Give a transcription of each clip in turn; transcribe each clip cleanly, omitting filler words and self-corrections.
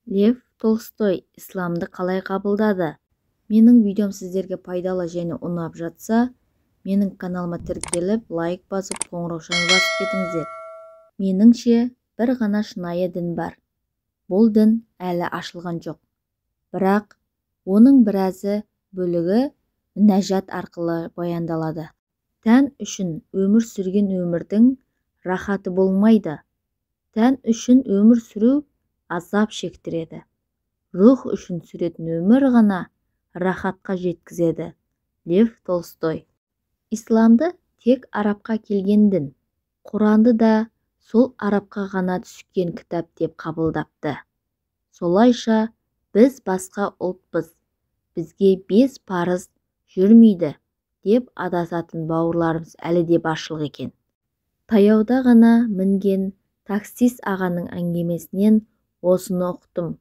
Лев Толстой исламды қалай қабылдады? Менің видеом сіздерге пайдалы және ұнап жатса, менің каналыма тіркеліп, лайк басып, қоңыраушаны басып кетіңіздер. Меніңше, бір ғана шынайы дін бар. Бұл дін әлі ашылған жоқ. Бірақ оның біразы бөлігі мінәжат арқылы баяндалады. Тән үшін өмір сүрген өмірдің рахаты болмайды. Тән үшін өмір сүру азап шектіреді. Рух үшін сүретін өмір ғана рахатқа жеткізеді. Лев Толстой. Исламды тек арабқа келген дін, Құранды да сол арабқа ғана түскен кітап деп қабылдапты. Солайша біз басқа ұлтпыз, бізге 5 парыз жүрмейді деп адасатын бауырларымыз әлі де баршылық екен. Таяуда ғана мінген таксист ағаның әңгімесінен осыны ұқтым.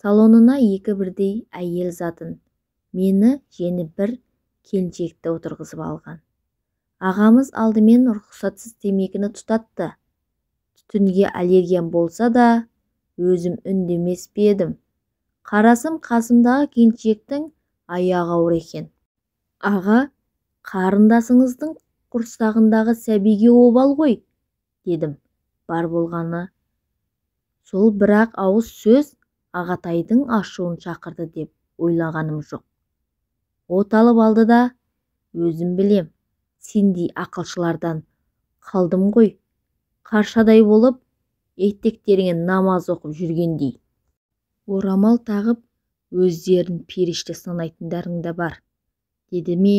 Салонына екі бірдей әйел затын, мені және бір келіншекті отырғызып алған. Ағамыз алдымен рұқсатсыз темекіні тұтатты. Түтінге аллергиям болса да, өзім үндемес пе едім. Қарасам, қасымдағы келіншектің аяғы ауыр екен. Аға, қарындасыңыздың құрсағындағы сәбиге обал ғой, дедім. Бар болғаны сол бір-ақ ауыз сөз ағатайдың ашуын шақырды деп ойлағаным жоқ. Оталып алды да, өзім білем, сендей ақылшылардан қалдым ғой, қаршадай болып, етектеріңе намаз оқып жүргендей. Орамал тағып, өздерін періште санайтындарың да бар, деді ме,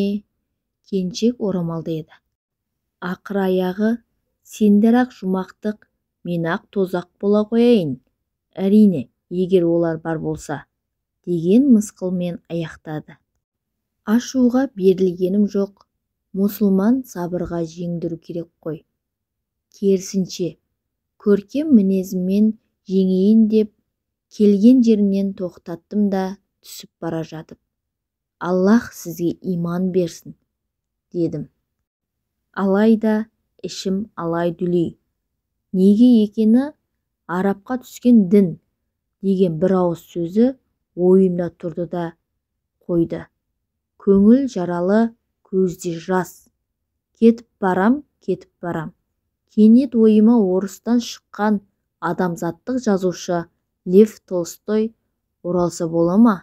келіншек орамалды еді. Ақыр аяғы, сендер-ақ жұмақтық, мен-ақ тозақ бола қояйын, әрине, егер олар бар болса, деген мысқылмен аяқтады. Ашуға берілгенім жоқ, мұсылман сабырға жеңдіру керек қой. Керісінше, көркем мінезіммен жеңейін деп, келген жерімнен тоқтаттым да түсіп бара жатып, Аллах сізге иман берсін, дедім. Алайда ішім алай-дүлей. Неге екені арабқа түскен дін деген бір ауыз сөзі ойымда тұрды да қойды. Көңіл жаралы, көзде жас. Кетіп барам, кетіп барам. Кенет ойыма орыстан шыққан адамзаттық жазушы Лев Толстой оралса бола ма?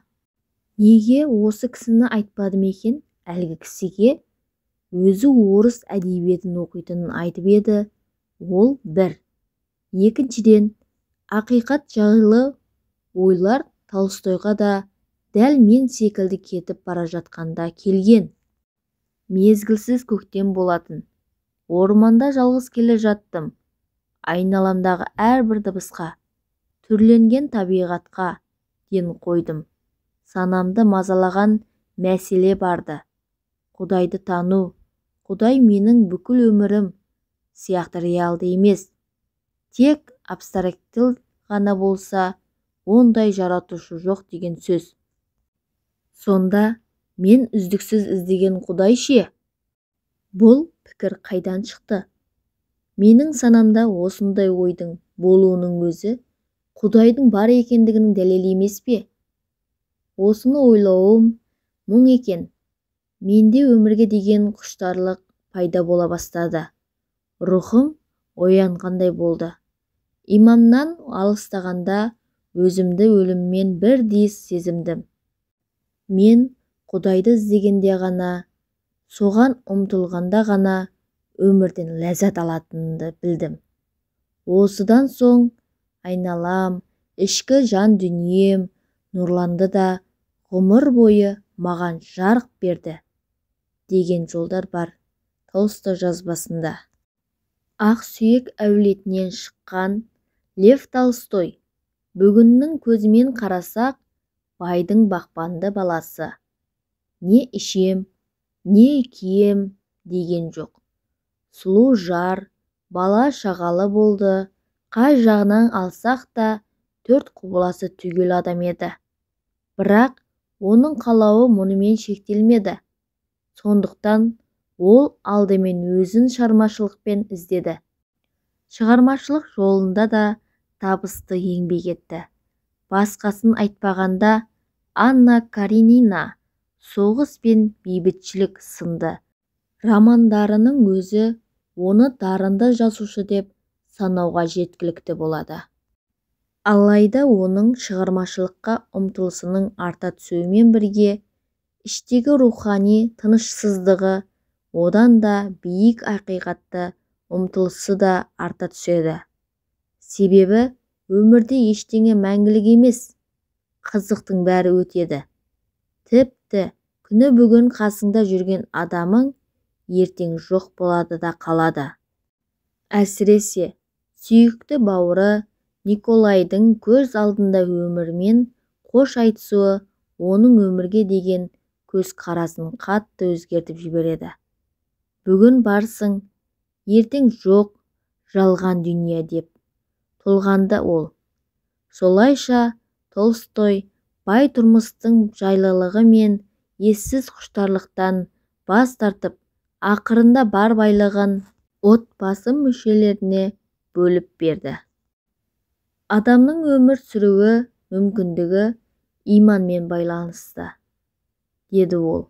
Неге осы кісіні айтпадым екен әлгі кісіге? Өзі орыс әдебиетін оқитынын айтып еді, ол бір. Екіншіден, ақиқат жайлы ойлар Толстойға да дәл мен секілді кетіп бара жатқанда келген. Мезгілсіз көктем болатын. Орманда жалғыз келе жаттым. Айналамдағы әрбір дыбысқа, түрленген табиғатқа ден қойдым. Санамды мазалаған мәселе барды. Құдайды тану, Құдай менің бүкіл өмірім сияқты реалды емес, тек абстрактіл ғана болса, ондай жаратушы жоқ деген сөз. Сонда мен үздіксіз іздеген Құдай ше? Бұл пікір қайдан шықты? Менің санамда осындай ойдың болуының өзі Құдайдың бар екендігінің дәлелі емес пе? Осыны ойлауым мұң екен. Менде өмірге деген құштарлық пайда бола бастады. Рухым оянғандай болды. Имамнан алыстағанда өзімді өліммен бірдей сезіндім. Мен Құдайды іздегенде ғана, соған ұмтылғанда ғана өмірден ләззат алатынымды білдім. Осыдан соң айналам, ішкі жан дүнием нұрланды да ғұмыр бойы маған жарық берді, деген жолдар бар Толстой жазбасында. Ақсүйек әулетінен шыққан Лев Толстой бүгіннің көзімен қарасақ, байдың бақпанды баласы. Не ішем, не кием деген жоқ. Сұлу жар, бала шағалы болды, қай жағынан алсақ та төрт құбыласы түгел адам еді. Бірақ оның қалауы мұнымен шектелмеді. Сондықтан ол алдымен өзін шығармашылықпен іздеді. Шығармашылық жолында да табысты еңбек етті. Басқасын айтпағанда, Анна Каренина, Соғыс пен бейбітшілік сынды романдарының өзі оны дарынды жазушы деп санауға жеткілікті болады. Алайда оның шығармашылыққа ұмтылысының арта түсуімен бірге іштегі рухани тынышсыздығы, одан да биік ақиқатқа ұмтылысы да арта түседі. Себебі өмірде ештеңе мәңгілік емес, қызықтың бәрі өтеді. Тіпті күні бүгін қасыңда жүрген адамың ертең жоқ болады да қалады. Әсіресе сүйікті бауыры Николайдың көз алдында өмірмен қош айтысуы оның өмірге деген көзқарасын қатты өзгертіп жібереді. Бүгін барсың, ертең жоқ, жалған дүние деп толғанды ол. Солайша Толстой бай тұрмыстың жайлылығы мен ессіз құштарлықтан бас тартып, ақырында бар байлығын отбасы мүшелеріне бөліп берді. Адамның өмір сүруі мүмкіндігі иманмен байланысты, деді ол.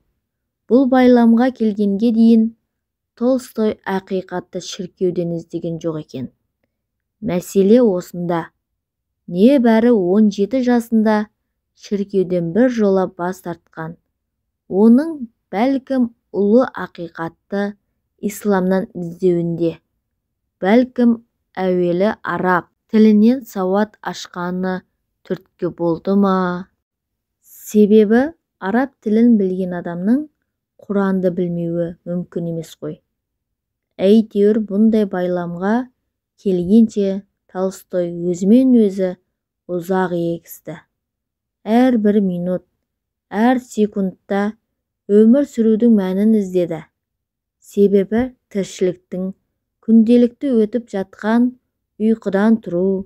Бұл байламға келгенге дейін Толстой ақиқатты шіркеуден іздеген жоқ екен. Мәселе осында. Небәрі 17 жасында шіркеуден бір жола бас тартқан. Оның бәлкім ұлы ақиқатты исламнан іздеуінде, бәлкім әуелі араб тілінен сауат ашқаны түрткі болды ма? Себебі араб тілін білген адамның Құранды білмеуі мүмкін емес қой. Әйтеуір бұндай байламға келгенше Толстой өзімен өзі ұзақ егісті. Әрбір минут, әр секундта өмір сүрудің мәнін іздеді. Себебі тіршіліктің күнделікті өтіп жатқан ұйқыдан тұру,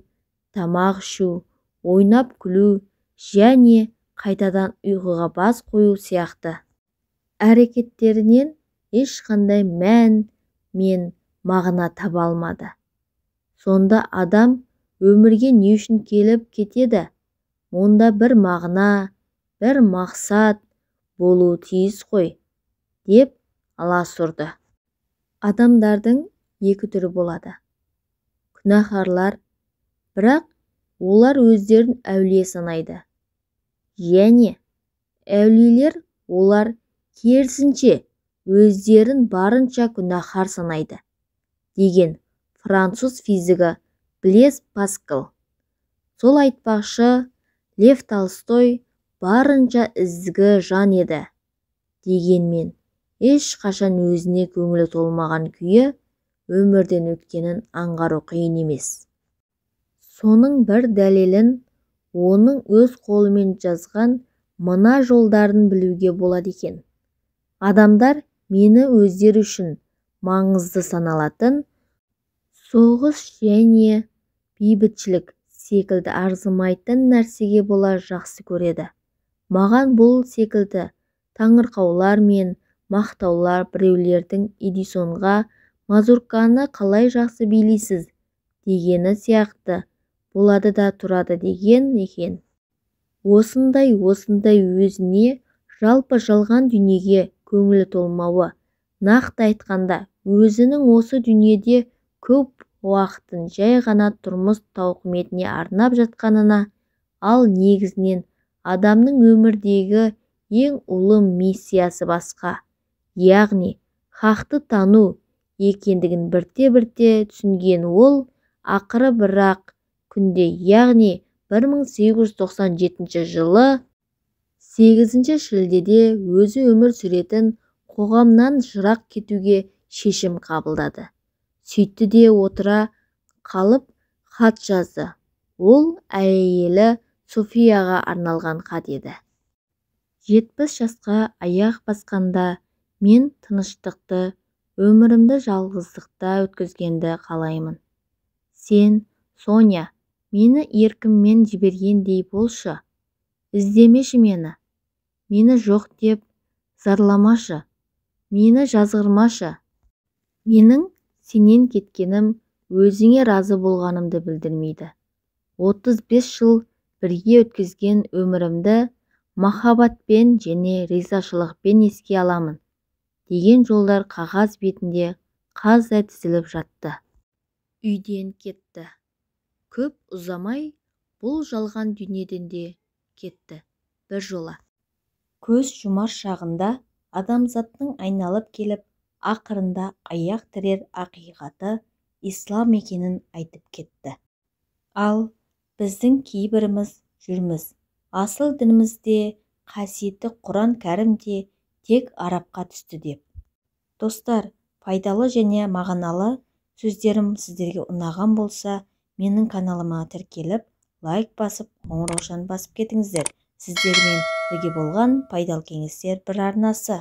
тамақ ішу, ойнап күлу және қайтадан ұйқыға бас қою сияқты әрекеттерінен ешқандай мән мен мағына таба алмады. Сонда адам өмірге не үшін келіп кетеді? Онда бір мағына, бір мақсат болуы тиіс қой, деп аласұрды. Адамдардың екі түрі болады. Күнәһарлар, бірақ олар өздерін әулие санайды. Және әулиелер, олар керісінше өздерін барынша күнәһар санайды, деген француз физигі Блез Паскаль. Сол айтпақшы, Лев Толстой барынша ізгі жан еді. Дегенмен ешқашан өзіне көңілі толмаған күйі өмірден өткенін аңғару қиын емес. Соның бір дәлелін оның өз қолымен жазған мына жолдарын білуге болады екен. Адамдар мені өздері үшін маңызды саналатын соғыс және бейбітшілік секілді арзымайтын нәрсеге бола жақсы көреді. Маған бұл секілді таңырқаулар мен мақтаулар біреулердің Эдисонға мазурканы қалай жақсы билейсіз дегені сияқты болады да тұрады деген екен. Осындай өзіне жалпы жалған дүниеге көңілі толмауы, нақты айтқанда, өзінің осы дүниеде көп уақытын жай ғана тұрмыс тауқыметіне арнап жатқанына, ал негізінен адамның өмірдегі ең ұлы миссиясы басқа, яғни хақты тану екендігін бірте-бірте түсінген ол, ақыры бір-ақ күнде, яғни 1897 жылы 8 шілдеде өзі өмір сүретін қоғамнан жырақ кетуге шешім қабылдады. Сөйтті де отыра қалып хат жазды. Ол әйелі Софияға арналған хат еді. 70 жасқа аяқ басқанда мен тыныштықты, өмірімді жалғыздықта өткізгенді қалаймын. Сен, Соня, мені еркіммен жібергендей болшы. Іздемеші мені. Мені жоқ деп зарламашы. Мені жазғырмашы. Менің сенен кеткенім өзіңе разы болғанымды білдірмейді. 35 жыл Бірге өткізген өмірімді махаббатпен және ризашылықпен еске аламын деген жолдар қағаз бетінде қаздай тізіліп жатты. Үйден кетті. Көп ұзамай бұл жалған дүниеден де кетті. Бір жола. Көз жұмар шағында адамзаттың айналып келіп, ақырында аяқ тірер ақиқаты ислам екенін айтып кетті. Ал біздің кейбіріміз жүрміз. Асыл дінімізде қасиетті Құран Кәрім де тек арабқа түсті деп. Достар, пайдалы және мағыналы сөздерім сіздерге ұнаған болса, менің каналыма тіркеліп, лайк басып, қоңыраушаны басып кетіңіздер. Сіздермен бірге болған пайдалы кеңестер бір арнасы.